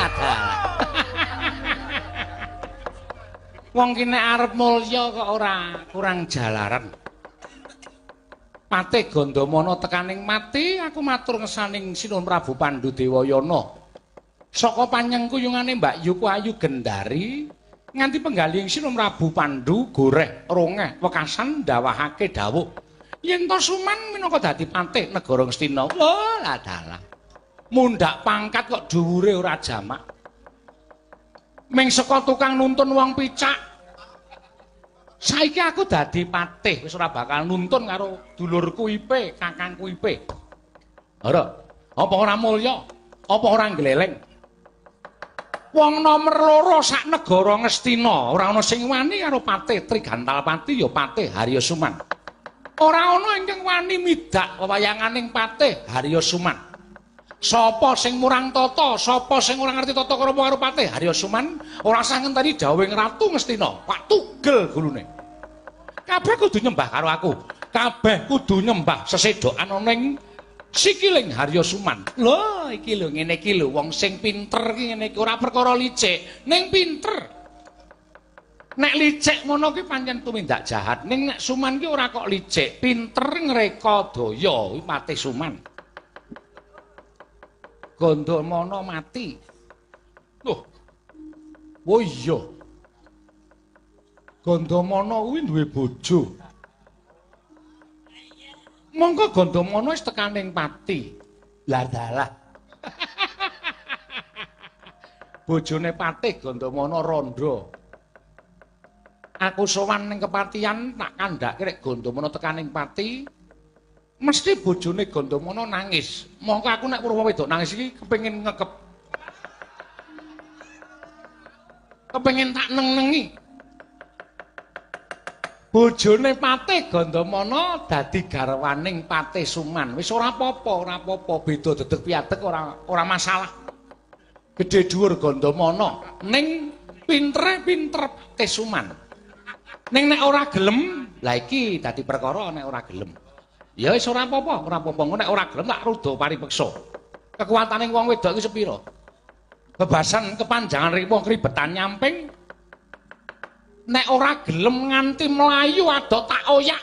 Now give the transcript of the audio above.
Dalah. Wong ki nek arep mulya kok ora kurang jalaran. Patih Gandamana tekaning mati, aku matur ngesaning Sinuhun Prabu Pandhu Dewayana. Saka panyengkuyungane Mbak Yuku Ayu Gendari nganti penggalihing Sinuhun Prabu Pandhu goreh rongeh wekasan ndawahake dawuh yen to Suman minangka dadi patih negara Ngastina. Wah, dalah. Mundhak pangkat kok dhuwure ora jamak. Ming saka tukang nuntun wong picak. Saiki aku dadi patih, wis ora bakal nuntun karo dulurku Ipe, kakangku Ipe. Ora, apa ora mulya? Apa ora gleleng? Wong nomer loro sak negara Ngastina, ora ana sing wani karo Patih Trigantalpati ya Patih Harya Suman. Ora ana ingkang wani midak wewayanganing Patih Harya Suman. Sapa sing murang tata, sapa sing ora ngerti tata krama karo Patih Harya Suman, ora sah ngenteni dawuhing Ratu Ngastina, Pak tugel gulune. Kabeh kudu nyembah karo aku. Kabeh kudu nyembah sesedokan ana ing sikiling Harya Suman. Lho, iki lho ngene iki lho, wong sing pinter ki ngene iki ora perkara licik, ning pinter. Nek licik ngono ki pancen tumindak jahat, ning nek Suman ki ora kok licik, pinter ngreka daya, kuwi Patih Suman. Gandamana mati. Loh. Oh iya. Gandamana kuwi duwe bojo. Monggo Gandamana wis tekaning pati. Lah dalah. Bojone Patih Gandamana rondo. Aku sowan ning kepatihan tak kandhake rek Gandamana tekaning pati. Mesti bojone Gandamana nangis. Mongko aku nek weruh wedok nangis iki kepengin ngekep. Kepengin tak neng-nengi. Bojone Patih Gandamana dadi garwaning Patih Suman. Wis ora apa-apa, ora apa-apa, beda dedeg piadeg ora masalah. Gedhe dhuwur Gandamana, ning pintere pinter Patih Suman. Ning nek ora gelem, lah iki dadi perkara nek ora gelem. Ya wis ora apa-apa, ora apa-apa. Engko nek ora gelem tak ruda paripeksa. Kekuatane wong wedok iki sepira? Bebasan kepanjangan riwuh kribetan nyamping. Nek ora gelem nganti mlayu adok tak oyak.